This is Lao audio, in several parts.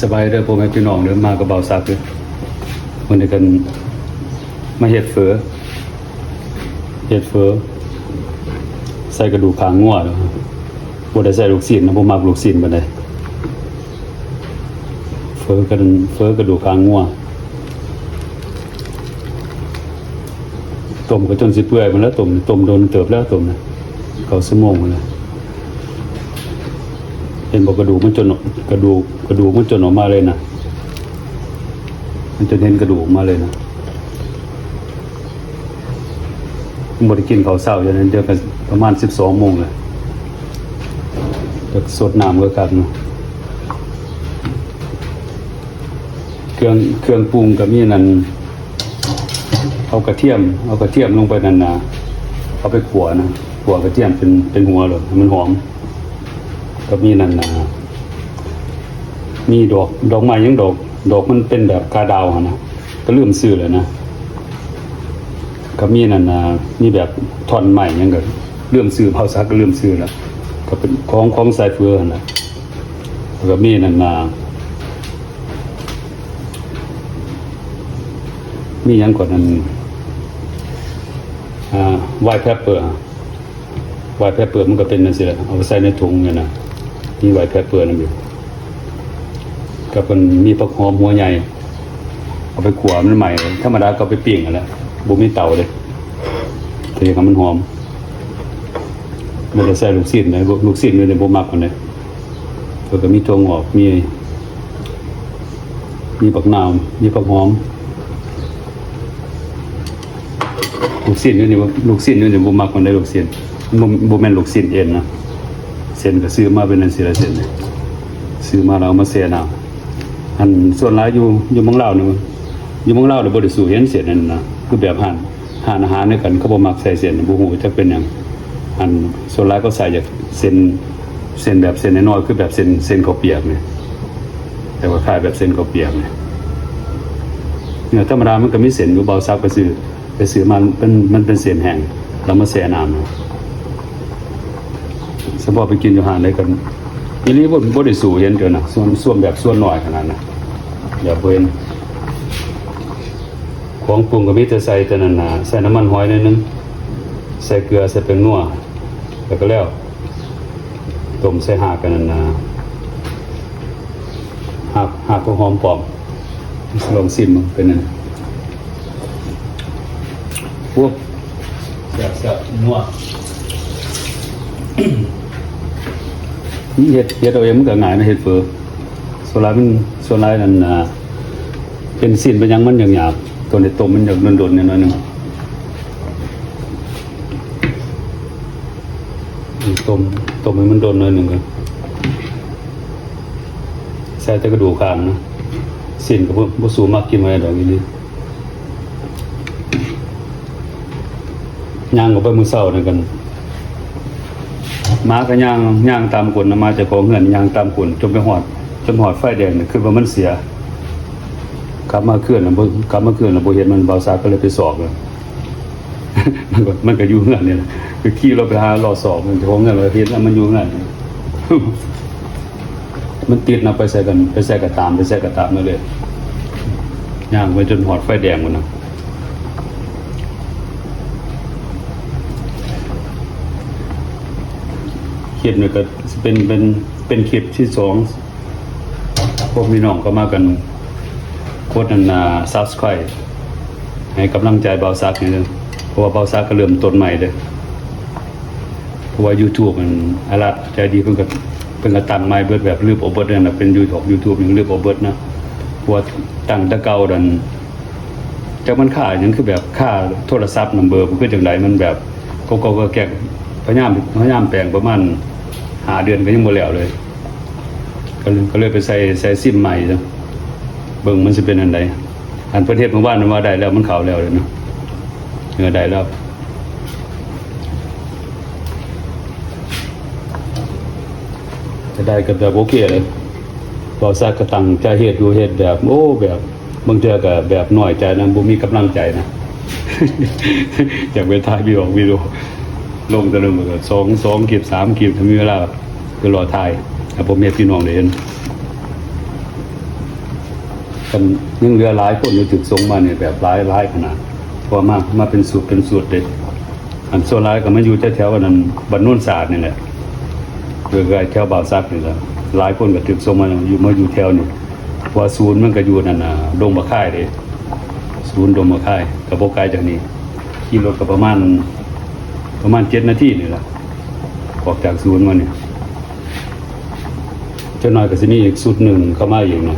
ສະບາຍເດີພໍ່ແມ່ພີ່ນ້ອງເດີ ມາກັບບ່າວສັກເດີ. ມື້ນີ້ກັນມາເຮັດເຝີ ເຮັດເຝີໃສ່ກະດູກຂາງົວເນາະ. ບໍ່ໄດ້ໃສ່ລູກຊີ້ນນະ, ບໍ່ມັກລູກຊີ້ນປານໃດ. ເຝີກັນ ເຝີກະດູກຂາງົວ. ຕົ້ມກໍຈົນຊິເປື່ອຍພຸ້ນແຫຼະ. ຕົ້ມ ຕົ້ມດົນເຕີບແລ້ວ, ຕົ້ມນະ ເກົ້າຊົ່ວໂມງພຸ້ນແຫຼະ. ເຫັນບໍ່ ກະດູກມັນຈົນ ກະດູກ ກະດູກມັນຈົນອອກມາເລີຍນະ, ມັນຈົນເຫັນກະດູກອອກມາເລີຍນະ. ຍັງບໍ່ໄດ້ກິນເຂົ້າເຊົ້າຢູ່ນະ, ດຽວກໍປະມານສິບສອງໂມງແລ້ວ. ຈະສົດນ້ຳກໍຄັກເນາະ. ເຄື່ອງ ເຄື່ອງປຸງກໍມີນັ້ນ, ເອົາກະທຽມ ເອົາກະທຽມລົງໄປນັ້ນນະ, ເອົາໄປຂົ້ວນະ, ຂົ້ວກະທຽມເປັນ ເປັນຫົວໂລດ ໃຫ້ມັນຫອມ. ກໍມີນັ້ນນະ ມີດອກ ດອກໄມ້ຫຍັງດອກ ດອກມັນເປັນແບບກາດາວຫັ້ນນະ, ກໍລືມຊື່ແລ້ວນະ. ກໍມີນັ້ນນະ ມີແບບທ່ອນໄມ້ຫຍັງ ກໍລືມຊື່, ບ່າວສັກກໍລືມຊື່ແລ້ວ. ກໍເປັນຂອງ ຂອງໃສ່ເຝີຫັ້ນນະ. ແລ້ວກໍມີນັ້ນນະ ມີຫຍັງກ່ອນນັ້ນ ອ່າ white pepper white pepper ມັນກໍເປັນຈັ່ງຊີ້ແຫຼະ, ເອົາໄປໃສ່ໃນຖົງນີ້ນະ. ມີ white pepper ນຳຢູ່. ກໍເພິ່ນມີຜັກຫອມຫົວໃຫຍ່, ເອົາໄປຂົ້ວໃຫ້ມັນໄໝ້. ທຳມະດາກໍເອົາໄປປີ້ງຫັ້ນແຫຼະ, ບໍ່ມີເຕົາເດ້, ເພື່ອໃຫ້ມັນຫອມ. ບໍ່ໄດ້ໃສ່ລູກຊີ້ນເດ້, ລູກຊີ້ນນີ້ບໍ່ມັກປານໃດ. ເພິ່ນກໍມີຖົ່ວງອກ ມີ ມີບັກນາວ ມີຜັກຫອມ. ລູກຊີ້ນຢູ່ນີ້ ລູກຊີ້ນຢູ່ນີ້ບໍ່ມັກປານໃດ. ລູກຊີ້ນ ບໍ່ ບໍ່ແມ່ນລູກຊີ້ນເອັນນະ. ເສັ້ນກໍຊື້ມາເປັນຈັ່ງຊີ້ລະ, ເສັ້ນນີ້ຊື້ມາແລ້ວເອົາມາແຊ່ນ້ຳ. ອັນສ່ວນຫຼາຍຢູ່ ຢູ່ເມືອງລາວນີ້ ຢູ່ເມືອງລາວນີ້ບໍ່ໄດ້ສູ້ເຫັນເສັ້ນນັ້ນນະ, ຄືແບບຮ້ານ ຮ້ານອາຫານນຳກັນ ເຂົາບໍ່ມັກໃສ່ເສັ້ນ, ບໍ່ຮູ້ຈັກເປັນຫຍັງ. ອັນສ່ວນຫຼາຍເຂົາໃສ່ຈາກເສັ້ນ ເສັ້ນແບບເສັ້ນນ້ອຍໆ ຄືແບບເສັ້ນ ເສັ້ນເຂົ້າປຽກນີ້, ແບບຄ້າຍໆແບບເສັ້ນເຂົ້າປຽກນີ້. ເນື້ອທຳມະດາມັນກໍມີເສັ້ນຢູ່, ບ່າວສັກໄປຊື້ ໄປຊື້ມາ ມັນເປັນ ມັນເປັນເສັ້ນແຫ້ງ ແລ້ວມາແຊ່ນ້ຳ. ສະເພາະໄປກິນຢູ່ຮ້ານໃດກໍ ອີ່ຫຼີ ບໍ່ ບໍ່ໄດ້ສູ້ເຫັນເທື່ອນະ, ສ່ວນ ສ່ວນແບບສ່ວນນ້ອຍຂະໜາດນັ້ນ ແບບບໍ່ເຫັນ. ຂອງປຸງກໍມີແຕ່ໃສ່ແຕ່ນັ້ນນະ, ໃສ່ນ້ຳມັນຫອຍໜ້ອຍໜຶ່ງ, ໃສ່ເກືອ ໃສ່ແປ້ງນົວ ແລ້ວກໍແລ້ວ. ຕົ້ມໃສ່ຮາກອັນນັ້ນນະ, ຮາກ ຮາກຜັກຫອມປ້ອມ. ລອງຊີມເບິ່ງເປັນຈັ່ງໃດ. ໂອ້ ແຊບໆ ນົວ. ເຮັດ ເຮັດເອົາເອງມັນກໍງ່າຍນະ, ເຮັດເຝີ. ສ່ວນຫຼາຍມັນ ສ່ວນຫຼາຍນັ້ນ ອ່າ ເປັນຊີ້ນເປັນຫຍັງມັນຫຍາບໆ, ຕົວນີ້ຕົ້ມມັນຢາກດົນໆ ໜ້ອຍໜຶ່ງ. ຕົ້ມ ຕົ້ມໃຫ້ມັນດົນໜ້ອຍໜຶ່ງກ່ອນ, ໃສ່ແຕ່ກະດູກຂາງນະ, ຊີ້ນກໍບໍ່ ບໍ່ສູ້ມັກກິນປານໃດດອກອີ່ຫຼີ. ຍ່າງອອກໄປມື້ເຊົ້ານັ້ນກັນ ໝາກໍຍ່າງ ຍ່າງຕາມກົ້ນນະ, ມາຈາກຂອງເຮືອນຍ່າງຕາມກົ້ນ ຈົນໄປຮອດ ຈົນຮອດໄຟແດງນີ້ ຄິດວ່າມັນເສຍ. ກັບມາຄືນນະ ບໍ່ ກັບມາຄືນນະ ບໍ່ເຫັນມັນ, ບ່າວສັກກໍເລີຍໄປຊອກ. ມັນກໍ ມັນກໍຢູ່ເຮືອນນີ້ແຫຼະ, ກໍຂີ່ລົດໄປຫາເລາະຊອກມັນ, ເຈົ້າຂອງເຮືອນກໍເຫັນວ່າມັນຢູ່ເຮືອນ. ມັນຕິດນະ, ໄປໃສກໍ ໄປໃສກໍຕາມ ໄປໃສກໍຕາມມາເລີຍ, ຍ່າງໄປຈົນຮອດໄຟແດງພຸ້ນນະ. ຄລິບນີ້ກໍຊິເປັນ ເປັນ ເປັນຄລິບທີສອງ. ພວກພີ່ນ້ອງກໍມາກັນກົດອັນນ່າ subscribe ໃຫ້ກຳລັງໃຈບ່າວສັກນີ້ເດີ, ເພາະວ່າບ່າວສັກກໍເລີ່ມຕົ້ນໃໝ່ເດີ. ເພາະວ່າ YouTube ມັນ ອາລັດໃຈດີ ເພິ່ນກໍ ເພິ່ນກໍຕັ້ງໃໝ່ເບິດ, ແບບລຶບອອກເບິດນັ້ນນະ, ເປັນ YouTube ນີ້ລຶບອອກເບິດນະ. ເພາະວ່າຕັ້ງແຕ່ເກົ່ານັ້ນ ຈັກມັນຄ່າຫຍັງ ຄືແບບຄ່າໂທລະສັບນຳເບີ ຄືຈັ່ງໃດ ມັນແບບກໍ ກໍ ກໍແກກ ພະຍາຍາມ ພະຍາຍາມແປງປະມານຫ້າເດືອນກໍຍັງບໍ່ແລ້ວເລີຍ. ກໍເລີຍ ກໍເລີຍໄປໃສ່ ໃສ່ຊິມໃໝ່ເນາະ ເບິ່ງມັນຊິເປັນອັນໃດ. ອັນເພິ່ນເຮັດມື້ວານນັ້ນວ່າໄດ້ແລ້ວ ມັນເຂົ້າແລ້ວເດ້ເນາະ. ເອີ ໄດ້ແລ້ວ ຈະໄດ້ກໍແບບໂອເຄເລີຍ. ບ່າວສັກກໍຕັ້ງໃຈເຮັດຢູ່ ເຮັດແບບ ໂອ້ ແບບ ບາງເທື່ອກໍແບບນ້ອຍໃຈນະ ບໍ່ມີກຳລັງໃຈນະ ຢາກໄປຖ່າຍວິດີໂອ ວິດີໂອລົງແຕ່ລະມື້ ສອງ ສອງຄລິບ ສາມຄລິບ ຖ້າມີເວລາກໍລໍຖ່າຍໃຫ້ພໍ່ແມ່ພີ່ນ້ອງໄດ້ເຫັນ. ກັນຍັງເຫຼືອຫຼາຍຄົນຢູ່ ຖືກສົ່ງມານີ້ແບບຫຼາຍ ຫຼາຍຂະໜາດ ເພາະວ່າມາ ມາເປັນຊຸດເປັນຊຸດເດ້. ອັນສ່ວນຫຼາຍກໍມາຢູ່ແຖວໆ ອັນນັ້ນ ບ້ານໂນນສາດນີ້ແຫຼະ ໃກ້ໆ ແຖວບ່າວສັກນີ້ແຫຼະ. ຫຼາຍຄົນກໍຖືກສົ່ງມາຢູ່ ມາຢູ່ແຖວນີ້ ເພາະວ່າສູນມັນກໍຢູ່ນັ້ນນະ ດົງບາຄາຍເດ້ ສູນດົງບາຄາຍ ກໍບໍ່ໄກຈາກນີ້ ຂີ່ລົດກໍປະມານ ປະມານເຈັດນາທີນີ້ແຫຼະ ອອກຈາກສູນມານີ້. ຈັກໜ້ອຍກໍຊິມີອີກຊຸດໜຶ່ງເຂົ້າມາອີກນະ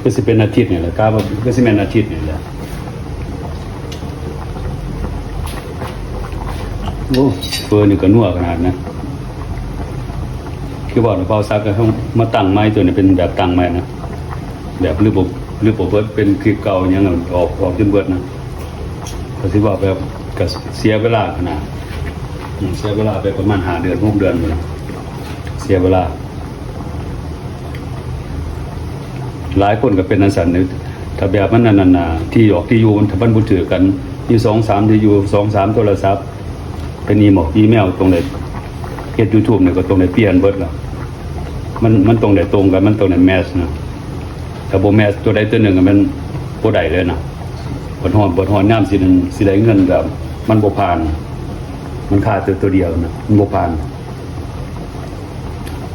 ຄືຊິເປັນອາທິດນີ້ແຫຼະ ກະວ່າຄືຊິແມ່ນອາທິດນີ້ແຫຼະ. ໂອ້ ເຝີນີ້ກໍນົວຂະໜາດນະ ຄືວ່າບ່າວສັກເຮົາມາຕັ້ງໃໝ່ ຕົວນີ້ເປັນແບບຕັ້ງໃໝ່ນະ ແບບລືບບໍ່ ລືບບໍ່ເບິດ ເປັນຄລິບເກົ່າຫຍັງ ອອກ ອອກຈົນເບິດນະ. ກໍຊິເວົ້າແບບ ກໍເສຍເວລາຂະໜາດ ອືມ ເສຍເວລາໄປປະມານຫ້າເດືອນ ຫົກເດືອນພຸ້ນລະ ເສຍເວລາ. ຫຼາຍຄົນກໍເປັນຈັ່ງຊັ້ນເດ້ ຖ້າແບບມັນອັນນັ້ນນະ ທີ່ອອກທີ່ຢູ່ ຖ້າມັນບໍ່ຖືກກັນ ມີສອງສາມທີ່ຢູ່ ສອງສາມໂທລະສັບ ເປັນອີເມວ ອີເມວ ຕ້ອງໄດ້ເຮັດຢູທູບນີ້ ກໍຕ້ອງໄດ້ປ່ຽນເບິດລະ ມັນ ມັນຕ້ອງໄດ້ຕົງກັນ ມັນຕ້ອງໄດ້ແມັດນະ. ຖ້າບໍ່ແມັດຕົວໃດຕົວໜຶ່ງ ມັນບໍ່ໄດ້ເລີຍນະ. ບັດຮອດ ບັດຮອດຍາມຊິ ຊິໄດ້ເງິນ ກໍມັນບໍ່ຜ່ານ ມັນຄາແຕ່ຕົວດຽວນະ ມັນບໍ່ຜ່ານ.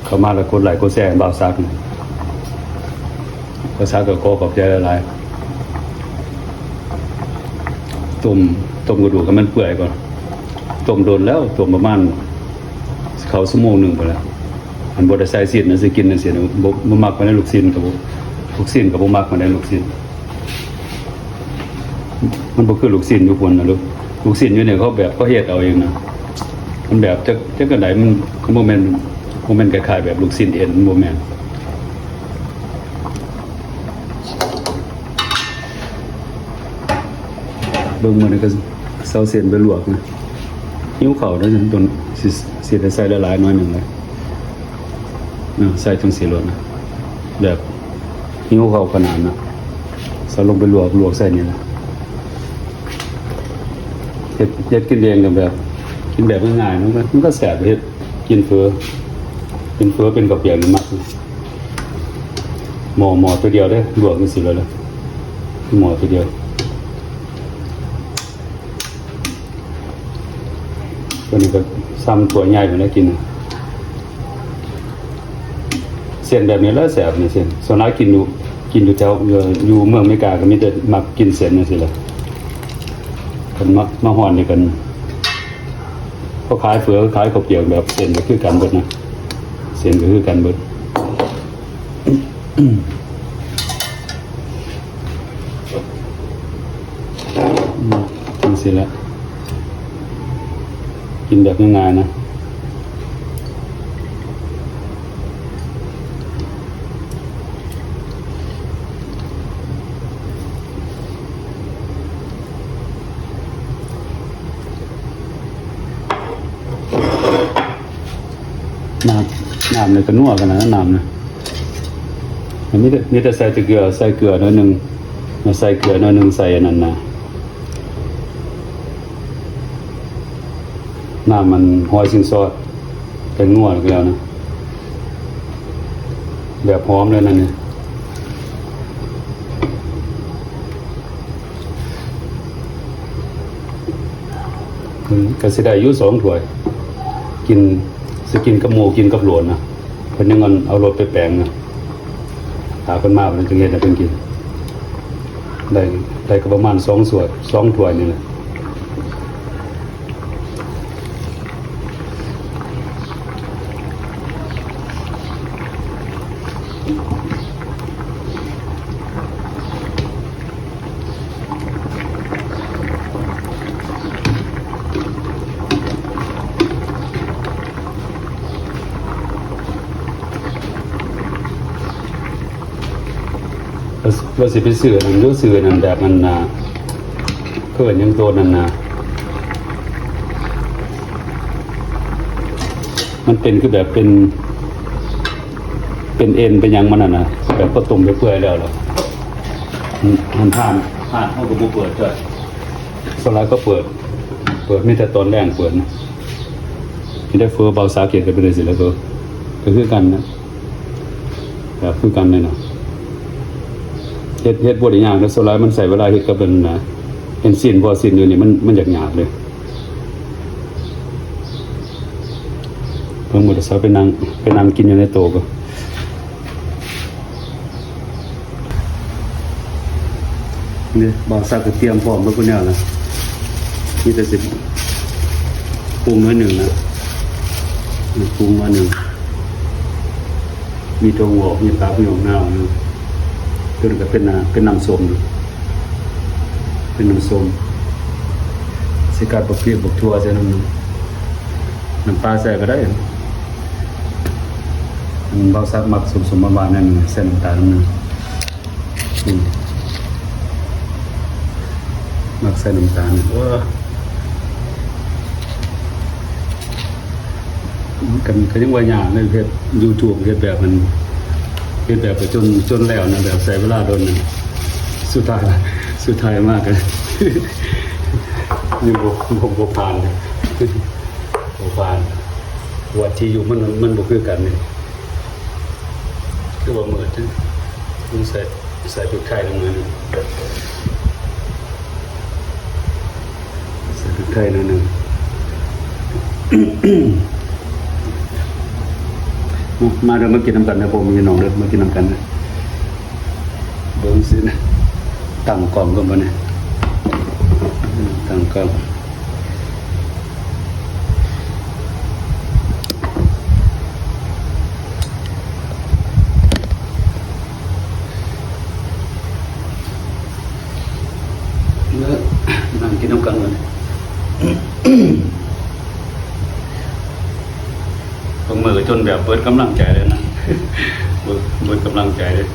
ເຂົ້າມາແລ້ວກົດໄລກົດແຊໃຫ້ບ່າວສັກ ບ່າວສັກກໍຂໍຂອບໃຈຫຼາຍໆ. ຕົ້ມ ຕົ້ມກະດູກໃຫ້ມັນເປື່ອຍກ່ອນ ຕົ້ມດົນແລ້ວ ຕົ້ມປະມານເຂົ້າຊົ່ວໂມງໜຶ່ງພຸ້ນແຫຼະ. ອັນບໍ່ໄດ້ໃສ່ຊີ້ນນະ ຊິກິນຈັ່ງຊີ້ນະ ບໍ່ ບໍ່ມັກປານໃດ ລູກຊີ້ນກໍບໍ່ ລູກຊີ້ນກໍບໍ່ມັກປານໃດ ລູກຊີ້ນ. ມັນບໍ່ຄືລູກຊີ້ນຢູ່ພຸ້ນນະ ລູກ ລູກຊີ້ນຢູ່ນີ້ເຂົາແບບເຂົາເຮັດເອົາເອງນະ ມັນແບບຈັກ ຈັກອັນໃດ ມັນ ມັນບໍ່ແມ່ນ ບໍ່ແມ່ນຄ້າຍໆແບບລູກຊີ້ນເອັນ ມັນບໍ່ແມ່ນ. ເບິ່ງມື້ນີ້ກໍເຊົາເສັ້ນໄປລວກນະ ຫິວເຂົ້າເດ້ ຕ້ອງ ຊິ ຊິໄດ້ໃສ່ຫຼາຍໆໜ້ອຍໜຶ່ງເລີຍ. ເນາະ ໃສ່ຈັ່ງຊີ້ໂລດນະ ແບບຫິວເຂົ້າຂະໜາດນະ ເອົາລົງໄປລວກ ລວກໃສ່ນີ້ນະ. ເຮັດ ເຮັດກິນເອງກໍແບບ ກິນແບບງ່າຍໆ ມັນກໍ ມັນກໍແຊບ. ເຮັດກິນເຝີ ກິນເຝີເປັນເຂົ້າປຽກນີ້ມັກ. ໝໍ້ ໝໍ້ຕົວດຽວເດ້ ລວກຈັ່ງຊີ້ໂລດເດ້ ໝໍ້ຕົວດຽວ. ຕົວນີ້ກໍຊ່ຳຖ້ວຍໃຫຍ່ພຸ້ນແຫຼະກິນ. ເສັ້ນແບບນີ້ລະແຊບນີ້ ເສັ້ນ ສ່ວນຫຼາຍກິນຢູ່ ກິນຢູ່ແຖວ ຢູ່ ຢູ່ເມືອງອາເມລິກາກໍມີແຕ່ມັກກິນເສັ້ນຈັ່ງຊີ້ແຫຼະ. ຄັນມາ ມາຮອດນີ້ກັນ ເຂົາຂາຍເຝີ ຂາຍເຂົ້າປຽກແບບເສັ້ນກໍຄືກັນເບິດນະ ເສັ້ນກໍຄືກັນເບິດ. ອືມ ຈັ່ງຊີ້ແຫຼະ ກິນແບບງ່າຍໆນະ. ນ້ຳ ນ້ຳນີ້ກໍນົວຂະໜາດນັ້ນ ນ້ຳນະ. ມີແຕ່ ມີແຕ່ໃສ່ແຕ່ເກືອ ໃສ່ເກືອໜ້ອຍໜຶ່ງ ໃສ່ເກືອໜ້ອຍໜຶ່ງ ໃສ່ອັນນັ້ນນະ ນ້ຳມັນຫອຍຊິງຊອດ ແປ້ງນົວແລ້ວນະ ແບບຫອມເລີຍນະນີ້. ອືມ ກໍຊິໄດ້ຢູ່ສອງຖ້ວຍ ກິນ ຊິກິນກັບໝູ່ ກິນກັບຫຼວນນະ. ເພິ່ນຍັງອັນເອົາລົດໄປແປງນະ ຖ້າເພິ່ນມາເພິ່ນຈຶ່ງເຮັດໃຫ້ເພິ່ນກິນ. ໄດ້ ໄດ້ກໍປະມານສອງຖ້ວຍ ສອງຖ້ວຍນີ້ແຫຼະ. ວ່າ ວ່າຊິໄປຊື້ອັນນັ້ນຢູ່ ຊື້ອັນນັ້ນແບບນັ້ນນະ ເອີ້ນຫຍັງໂຕນັ້ນນະ ມັນເປັນຄືແບບເປັນ ເປັນເອັນເປັນຫຍັງມັນຫັ້ນນະ ແບບເຂົາຕົ້ມໄປເປື່ອຍແລ້ວລະ ມັນ ຮ້ານ ຮ້ານເຮົາກໍບໍ່ເປີດເທື່ອ ສ່ວນຫຼາຍກໍເປີດ ເປີດມີແຕ່ຕອນແລງເປີດນະ. ເຮັດໃຫ້ເຝີບ່າວສາເກດກໍເປັນຈັ່ງຊີ້ແຫຼະ ເຝີກໍຄືກັນນະ ແບບຄືກັນເລີຍນະ. ເຮັດ ເຮັດບໍ່ໄດ້ຍາກເດ້ ສ່ວນຫຼາຍມັນໃຊ້ເວລາເຮັດກັບອັນນະ ເຫັນຊີ້ນ ພໍຊີ້ນຢູ່ນີ້ ມັນ ມັນຢາກຍາກເດ້. ເບິ່ງໝົດ ເຊົາໄປນັ່ງ ໄປນັ່ງກິນຢູ່ໃນໂຕະກ່ອນ. ນີ້ບ່າວສັກກໍຕຽມພ້ອມເບິດທຸກແນວແລ້ວ ມີແຕ່ຊິປຸງໜ້ອຍໜຶ່ງນະ ປຸງໜ້ອຍໜຶ່ງ ມີຖົ່ວງອກ ມີຜັກ ມີໝາກນາວ ຕົວນີ້ກໍເປັນນ້ຳ ເປັນນ້ຳສົ້ມ ເປັນນ້ຳສົ້ມ ຊິກັດບັກເຜັດ ບັກຖົ່ວໃສ່ນຳ ນ້ຳປາໃສ່ກໍໄດ້ ບ່າວສັກມັກສົ້ມໆຫວານໆ ໃສ່ນ້ຳຕານນຳ ອືມ ມັກໃສ່ນ້ຳຕານ ໂອ້ ມັນກໍ ກໍຍັງວ່າຍາກເລີຍ ເຮັດຢູທູບ ເຮັດແບບນັ້ນ ເຮັດແບບໄປຈົນ ຈົນແລ້ວນະ ແບບໃຊ້ເວລາດົນນະ ສຸດທ້າຍ ສຸດທ້າຍມາກໍຍັງບໍ່ ບໍ່ ບໍ່ຜ່ານເລີຍ ບໍ່ຜ່ານ ເພາະວ່າທີ່ຢູ່ມັນ ມັນບໍ່ຄືກັນເດ້. ຄືວ່າມືດ ຕ້ອງໃສ່ ໃສ່ພຣິກໄທໜ້ອຍໜຶ່ງ ໃສ່ພຣິກໄທໜ້ອຍໜຶ່ງ. ມາເດີ ມາກິນນຳກັນເດີ ພໍ່ແມ່ພີ່ນ້ອງເດີ ມາກິນນຳກັນເດີ. ເບິ່ງຊິ ຕັ້ງກ້ອງກ່ອນບັດນີ້ ຕັ້ງກ້ອງ. ເອີ ນັ່ງກິນນຳກັນເລີຍ ບາງມື້ກໍຈົນແບບເບິດກຳລັງໃຈເລີຍນະ ເບິດ ເບິດກຳລັງໃຈເລີຍ.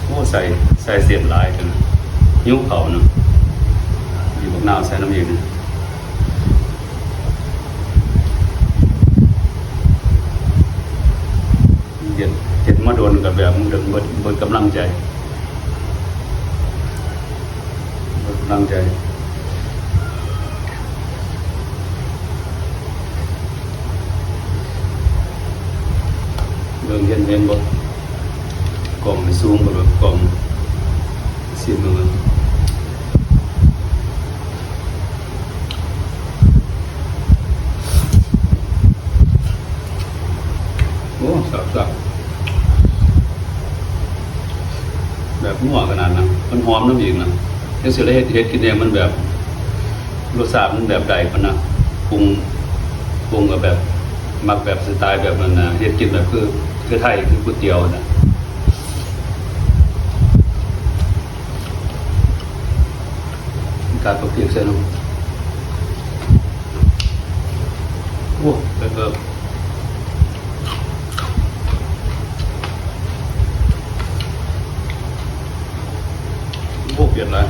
ໂອ້ ໃສ່ ໃສ່ເສັ້ນຫຼາຍເກີນ ຫິວເຂົ້າເນາະ ບີບບັກນາວໃສ່ນຳອີກ ເຮັດ ເຮັດມາດົນກໍແບບເບິດ ເບິດກຳລັງໃຈ ເບິດກຳລັງໃຈ. ເບິ່ງເຫັນ ເຫັນບໍ່ ກ້ອງມັນສູງກວ່າກ້ອງ ຊິມເບິ່ງ ໂອ້ ແຊບໆ ແບບນົວຂະໜາດນັ້ນ ມັນຫອມນຳອີກນະ ຈັ່ງຊີ້ລະເຮັດ ເຮັດກິນເອງ ມັນແບບ ລົດຊາດມັນແບບໃດພຸ້ນນະ ປຸງ ປຸງກໍແບບ ມັກແບບສະໄຕແບບນັ້ນນະ ເຮັດກິນແບບຄື ຄືໄທ ຄືກ໋ວຍຕຽວນະ. ກາດປາກເປກໃສ່ນຳ ໂອ້ ແລ້ວກໍ ໂອ້ ເຜັດຫຼາຍ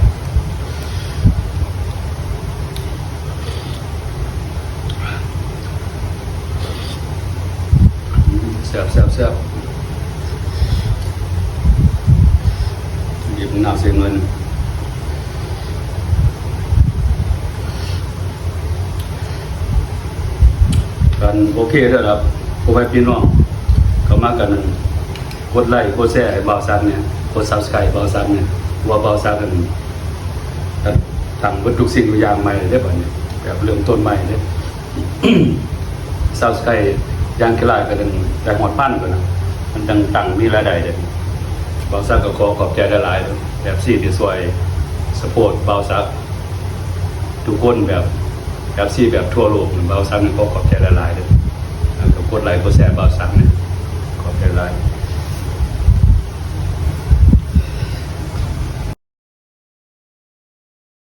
ແຊບໆໆ ບີບໜ້າເສັງເງິນ ກັນ ໂອເຄເດີລະ ພໍ່ແມ່ພີ່ນ້ອງ ເຂົ້າມາກັນ ກົດໄລກົດແຊໃຫ້ບ່າວສັກແດ່ ກົດຊັບສະໄຄບ໌ບ່າວສັກແດ່ ເພາະວ່າບ່າວສັກນັ້ນ ຕັ້ງເບິດທຸກສິ່ງທຸກຢ່າງໃໝ່ເດ້ ບາດນີ້ ແບບເລີ່ມຕົ້ນໃໝ່ເດ້. ຊັບສະໄຄບ໌ຢ່າງຂີ້ຫຼ້າຍກໍໄດ້ຮອດພັນພຸ້ນນະ ມັນຈັ່ງຕັ້ງມີລາຍໄດ້ເດ້. ບ່າວສັກກໍຂໍຂອບໃຈຫຼາຍໆເດີ ເອັຟຊີທີ່ຊ່ວຍສະໂພດບ່າວສັກທຸກຄົນ ແບບເອັຟຊີແບບທົ່ວໂລກ ບ່າວສັກນີ້ຂໍຂອບໃຈຫຼາຍໆເດີ ແລ້ວກໍກົດໄລກົດແຊບ່າວສັກນີ້ ຂອບໃຈຫຼາຍ.